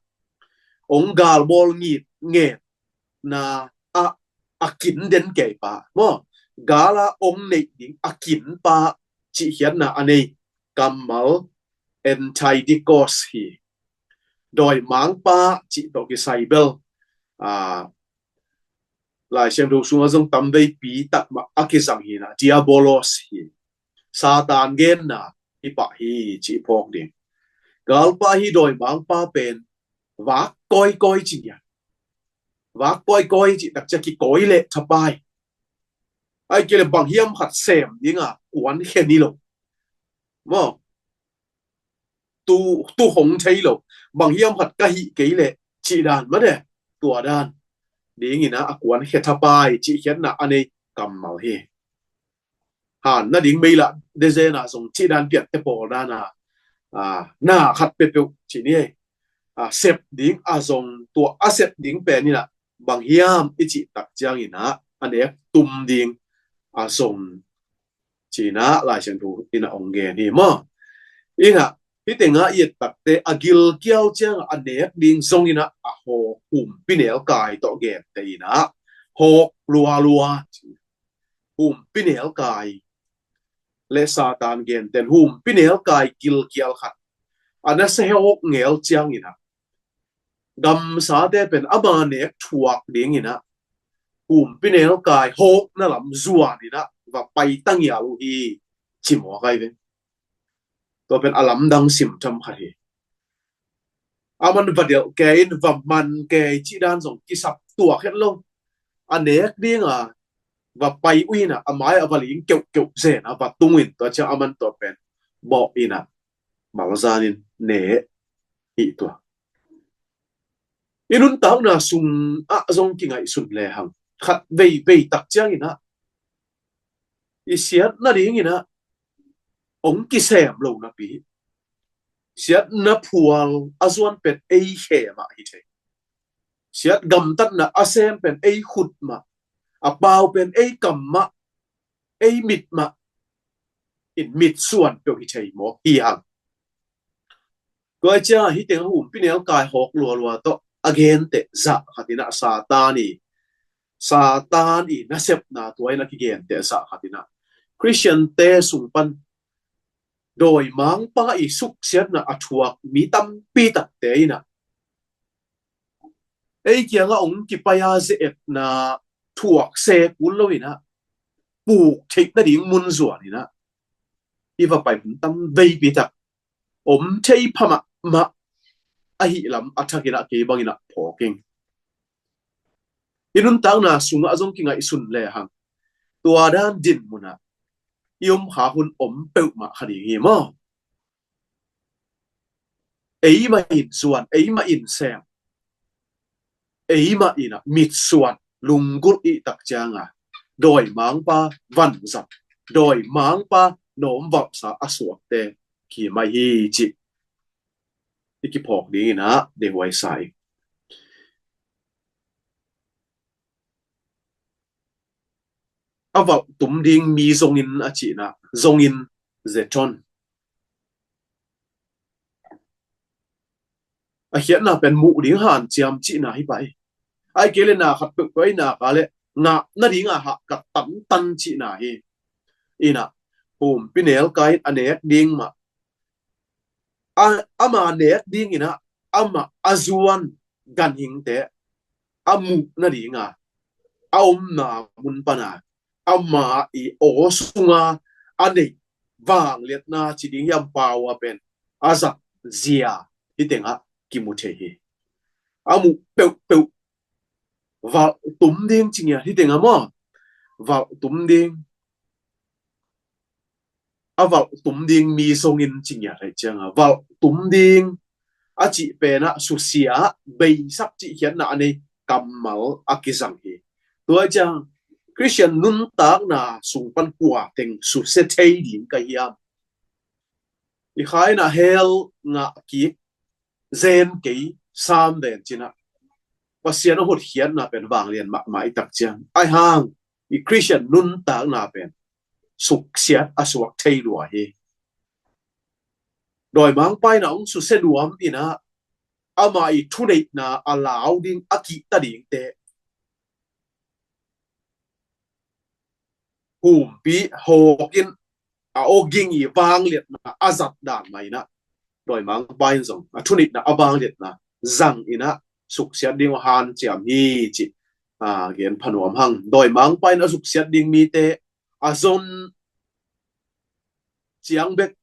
hong galbawl ngitngetna ah a kin den keipa maw, gal a hong neih ding a kinpa cih khiatna a nei kammal entidikos hi. Dawimangpa cih tawh kisai bel, a, Lai Siangtho sungah zong tamveipi takmah a kizang hi inah, Diabolos hi. Satan genna hi pah hi cih phawk ding. Galpa hi, dawimangpa pen vak kawikawi ci ngiat. Vak kawikawi cih takcia kikawi leh thapai. Ai kei le bang hiam khat sem dinga kuan khen hi lo. Maw, tu, tu hong thei lo. Bang hiam khat ka hih kei leh cih dan mah de. Tua dan dinginah a kuan khe thapai cih khiatna a nei kammal hi. Han nading meilah dezena zong cih dan piatte pawl dana, a, na khat peuhpeuh cih ni ei. A, sep ding a zong, tua a sep ding pen inah bang hiam i cih tak cianginah a nek tum ding a zong cinah Lai Siangtho inah ong gen hi maw. Inah hih tengah i et takte a gilkial ciangah a nek ding zonginah a hawk humpinelkai tawh gente inah hawk lualua. Humpinelkai le Satan genten humpinelkai gilkial khat a nasia hawk ngel cianginah gamsate pen ama nek thuak dinginah humpinelkai hawkna lam zuaninah va pai tangial uh hi ci mawk ai ve. Tua pen a lamdang simtham khat hi. Aman va delh kei in, va man kei cih dan zong kisap tuak het lo. A nek dinga va pai uh inah a mai a va ling keuhkeuh zena va tung uh in, tua ciang aman tua pen bawh inah malzanin ne hi tua. I nuntakna sungah zong kingaihsun lehang khat veivei tak cianginah i siat nadinginah ong kisem lo napi, siatna phual a zuan pen ei khe mah hi thei. Siat gamtatna a sem pen ei khut mah, a pau pen ei kam mah, ei mit mah in mitsuan peuh hi thei mawk hi hang. Tua ciangah hih tengah humpinelkai hawk lualua tawh a genteh zah khatinah Satan i, Satan i nasepna tua in a kigenteh zah khatinah Khristiante sung pan dawimangpa i suksiatna a thuak mi tampi takte inah ei kiangah ong kipai-a ze-etna thuak se kul loinah puk theih nading mun zuaninah i va pai hun tamveipi tak om thei pha mahmah ahih lam a thakinah kei banginah phawk ing. I nuntakna sungah zong kingaihsun lehang tua dan dinmunah i om khak hun om peuhmah kha ding hi maw. Eimah in zuan, eimah in sem, eimah inah mitsuan lunggulh i tak cianga dawimangpa vanzat, dawimangpa nawmvalhsa a suakte kimai hi cih i kiphawk dinginah dehuai sa ing. A valh tum ding mi zongin a cihna, zongin zeton. A khiatna pen muh ding hanciam cihna hi pah hi. Ai kei le na khat peuhpeuh ai na ka le ngah nadinga hahkat tantan cihna hi. Inah humpinelkai in a nek ding mah, a, ama nek dinginah amah a zuan ganhingte a muh nadinga a omna mun pana ama i aw sunga a neih vangliatna ci ding hiam, pau a pen a zat zia hih tengah kimu thei hi. A muh peuhpeuh valh tum ding ci ngiat hih tengah maw. Valh tum ding, a valh tum ding mi zongin ci ngiat hih cianga valh tum ding a cih penah susia, beisak cih khiatna a nei kammal a kizang hi. Tua ciang Khristian nuntakna sung pan kua teng susia thei ding ka hiam? I kha inah hell ngah kik zen kei sam ven cinah Pasian a hotkhiatna pen vanglian mahmah i tak ciang ai hang i Khristian nuntakna pen suksiat a suak thei lua hi. Dawimangpa inah hong susia nuam inah ama i thuneihna a lau ding a kihta dingte humpi hawkin a awging i vangliatna a zat dan mah inah dawimangpa in zong a thuneihna a vangliatna zang inah suksiat ding uh hanciam hi cih a, gen pha nuam hang. Dawimangpa in a suksiat ding mite a zon ciang bek,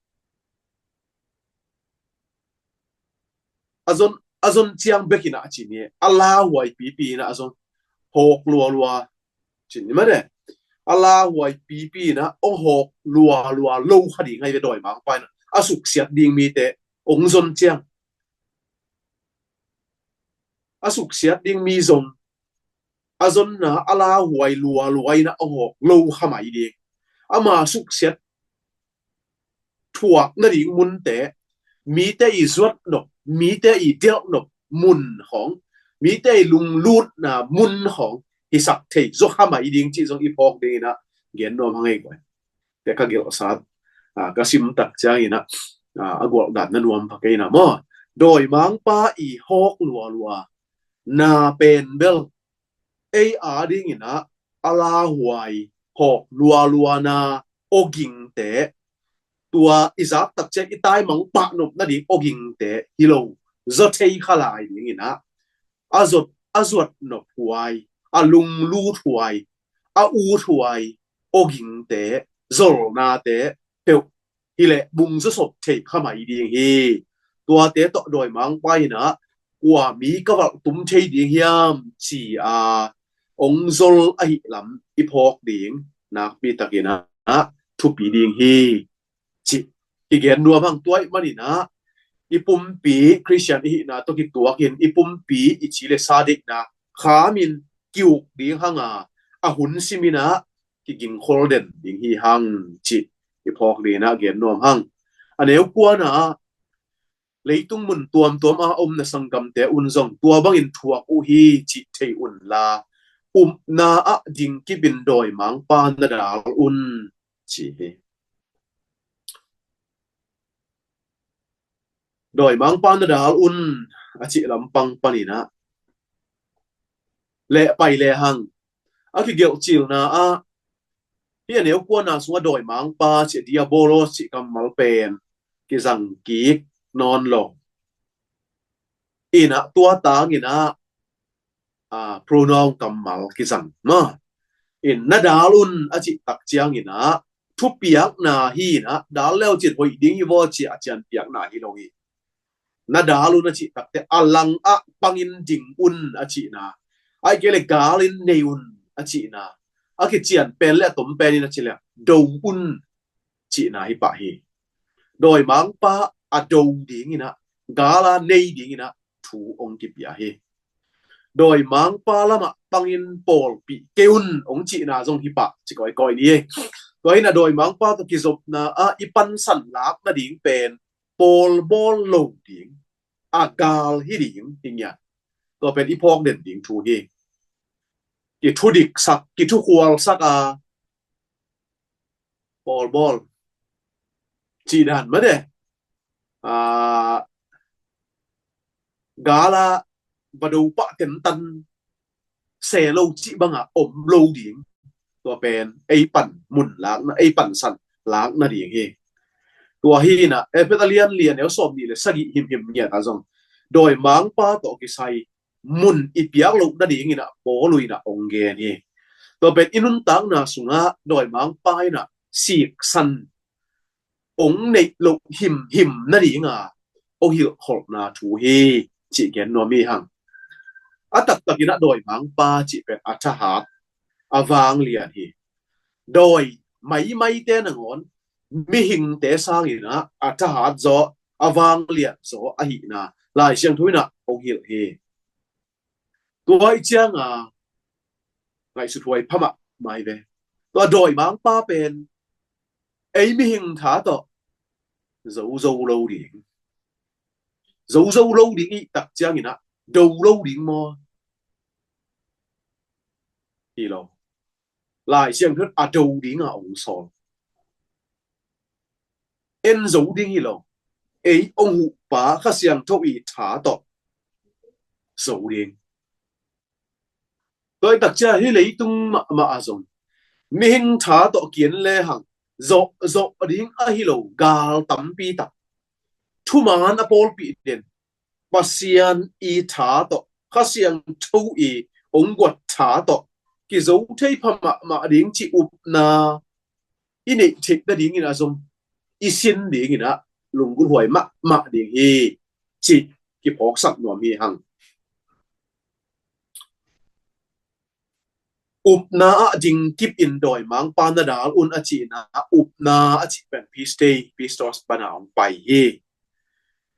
a zon, a zon ciang bek in a ci ni, a lauhuai pipi in a zon hawk lualua ci ni mah de. A lauhuai pipi in a hong hawk lualua lo kha ding hi ve. Dawimangpa in a suksiat ding mite hong zon ciang, a suksiat ding mi zong a zonna a lauhuai lualua in a hong hawk lo kha mai ding. Ama suksiat thuak nading munte, mite i zuat nop, mite i delh nop mun khawng, mite i lunglutna mun khawng hisak thei zaw kha mai ding cih zong i phawk ding in a gen nuam hang ei guai. Te ka gelhsat, a, ka sim tak ciang in a, a, a gualh dan na nuam pha kei na maw. Dawimangpa i hawk lualua na pen bel ei a ding in a, a lauhuai hawk lualua na awgingte, tua i zak tak ciang i taimang pah nop nading awgingte hi lo, zaw thei kha lai ding in a, a zuat, a zuat nop huai, a lunglut huai, a ut huai awgingte zolnate peuh hi leh bung zaw sop thei kha mai ding hi. Tuate tawh dawimangpa in a kua mi ka valh tum thei ding hiam ci a hong zol ahih lam i phawk ding nakpi tak in a thupi ding hi cih i gen nuam hang. Tua ahih man in a i pumpi Khristian i hihna tawh kituak in i pumpi i ci le sa deihna kham in ki-uk ding hang a, a hun sim in a kigingkhol den ding hi hang cih i phawk ding in a gen nuam hang. A neu kua na ah leitung mun tuamtuam a omna sanggamte un zong tua bangin thuak uh hi cih thei un la, upna ah dingkip in dawimangpa na dal un ci hi. Dawimangpa na dal un a cih lampang pan in a leh pai le hang a kigelhcilna ah hi a neu kua na sungah dawimangpa cih diabolos cih kammal pen kizang kik nawn lo. In a tua tang in a, a, pronoun kammal kizang maw. In na dal un a cih tak ciang in a thupiakna hi in a, dal leu cin hoih ding hi vaw ci a cianpiakna hi lo hi. Na dal un a cih takte a lang ah pangin ding un a cihna, ahih kei le gal in nei un a cihna, a kician pen le a tom pen in a ci le do un cihna hi pah hi. Dawimangpa a do ding in a, gal a nei ding in a thu hong kipia hi. Dawimangpa lamah pangin pawlpih kei un hong cihna zong hi pah ci kawikawi ni. Tua hi in a dawimangpa tawh kizopna ah i pansan lak nading pen pawlbawl lo ding, a gal hi ding hi ngiat. Tua pen i phawk den ding thu hi. Kithudiksak, kithukhualsak a pawlbawl cih dan mah de. A, gal a va do pah tentan se lo cih bang a om lo ding. Tua pen ei pan mun lakna, ei pansan lakna ding hi. Tua hi in a Efesa lian li a neu sawm nih le sagih himhim ngiat a zong dawimangpa tawh kisai mun i piak loh nading in a Paul in a hong gen hi. Tua pen i nuntakna sungah dawimangpa in a siksan hong neih loh himhim nading a hong hilhkholhna thu hi cih gen nuam hi hang. A taktak in a dawimangpa cih pen a thahat, a vanglian hi. Dawi maimaite nangawn mihingte sang in a a thahat zaw, a vanglian zaw ahihna Lai Siangtho in a hong hilh hi. Tua i ciang a ngaihsut huai pha mahmah hi ve. Tua dawimangpa pen ei mihing tha tawh zo zo lo ding, zo zo lo ding i tak ciang in a do lo ding maw? Hi lo. Lai Siangtho in a do ding a hong sawl. En zo ding hi lo. Ei hong huhpa Kha Siangtho i tha tawh zo ding. Tua i tak ciang hih leitung mahmah a zong mihing tha tawh ki-en lehang zawh zawh ding ahi lo gal tampi tak, thuman a pawlpih den, Pasian i tha tawh Kha Siangtho i hong guat tha tawh kizo thei pha mahmah ding cih upna i neih theih nadingin ah zong i sin dingin ah lunggulhhuai mahmah ding hi cih kiphawksak nuam hi hang. Upna ah dingkip in dawimangpa na dal un a cihna upna a cih pen pistei, pistos pana hong pai hi.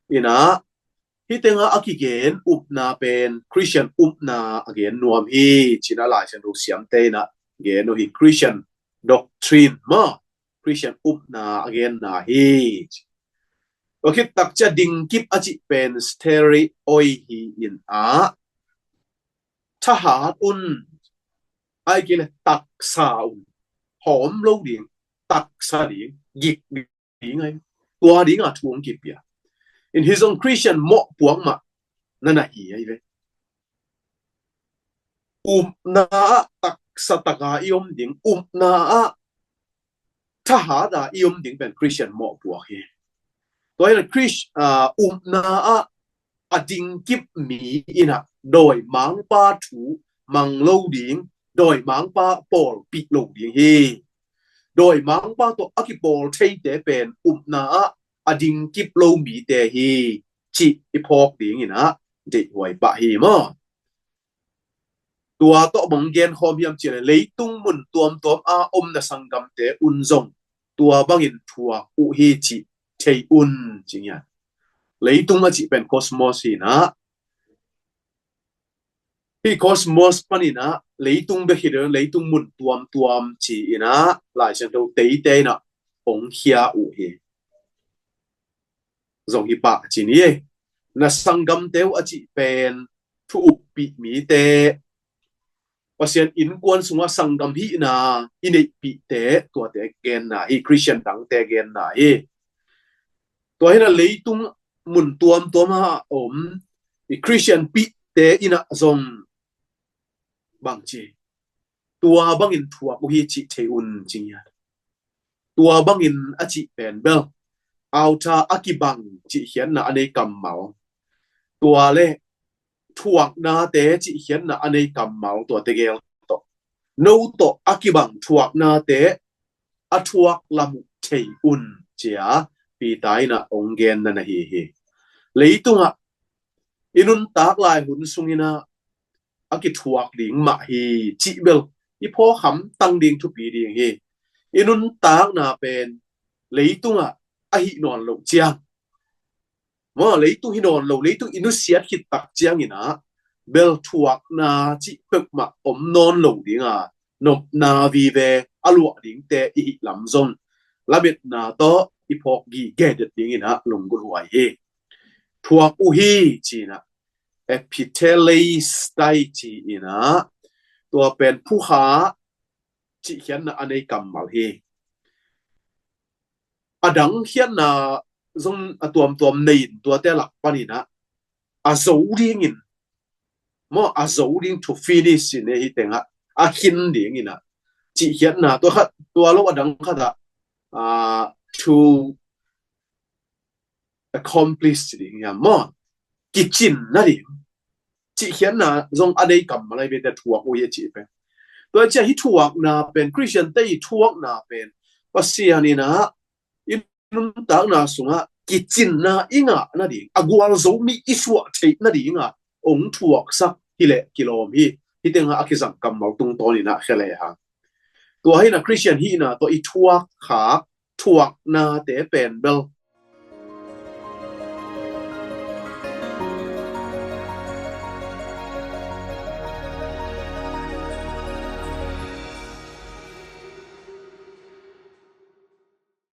Inah hih tengah a kigen upna pen Christian upna a gen nuam hi. Cinah Lai Siangtho siamte inah gen uh hi, Christian doctrine maw, Christian upna a genna hi. Tua khit takcia dingkip a cih pen soterioi hi inah thahat un, ai kile taksa un, hawm lo ding, taksa ding, gik ding ai. Tua dinga thu hong kipia in hi zong Christian mawhpuak mah na na hi ai ve. Upna ah taksa taka i om ding, upna ah thahat a i om ding pen Christian mawhpuak hi. Tua hi a Christ, uh, upna ah a dingkip mi inah dawimangpa thu mang lo ding, dawimangpa pawlpih lo ding hi. Dawimangpa tawh a kipawl theite pen upna ah a dingkip lo mite hi cih i phawk dingin ah deihhuai pah hi maw. Tua tawh bang gen khawm hiam cih leh leitung mun tuamtuam a om na sanggamte un zong tua bangin thuak uh hi cih thei un ci ngiat. Leitung a cih pen cosmos hi inah, hih cosmos panin ah leitung bek hi lo, leitung mun tuamtuam ci inah Lai Siangtho teite inah hong khia uh hi. Zong hi pah ci ni. Na sanggamte uh a cih pen thu uppih mite, Pasian innkuan sungah sanggam hihna i neihpihte, tuate genna hi, Christian dangte genna hi. Tua hi inah leitung mun tuamtuam a om i Christian pihte inah zong bang ci, tua bangin thuak uh hi cih thei un ci ngiat. Tua bangin a cih pen bel auta a kibang cihkhiatna a nei kammal, tua le thuaknate cihkhiatna a nei kammal, tuate gel tawh no tawh a kibang thuaknate a thuak lam uh thei un cia Peter inah hong genna na hi hi. Leitungah i nuntak lai hun sungin ah a kithuak ding mah hi cih bel i phawk hamtang ding thupi ding hi. I nuntakna pen leitungah a hih nawn loh ciang maw, leitung hi nawn lo, leitung i nusiat khit tak ciangin ah bel thuakna cih peuhmah om nawn lo dinga nopna vive a luah dingte i hih lam zong lametna tawh i phawk gige det dingin ah lunggulhhuai hi. Thuak uh hi ci inah, epitelestai ci inah, tua pen phukha cihkhiatna a nei kammal hi. A dang khiatna zong a tuamtuam nei in tuate lak panin ah a zo dingin maw, a zo ding, to finish in hi tengah a khin dingin ah cihkhiatna, tua khat, tua lo a dang khat ah, ah, to accomplish ding hiam maw, kicin nading cihkhiatna zong a nei kammal ai ve, te thuak uh hi a cih pen. Tua ciah hih thuakna pen, Christian te i thuakna pen Pasian inah i nuntakna sungah kicinna i ngah nading, a gualzo mi i suah theih nadingah hong thuaksak hi leh kilawm hi. Hih tengah a kizang kammal tungtawn inah khia lehang, tua hi inah Christian hihna tawh i thuak khak thuaknate pen bel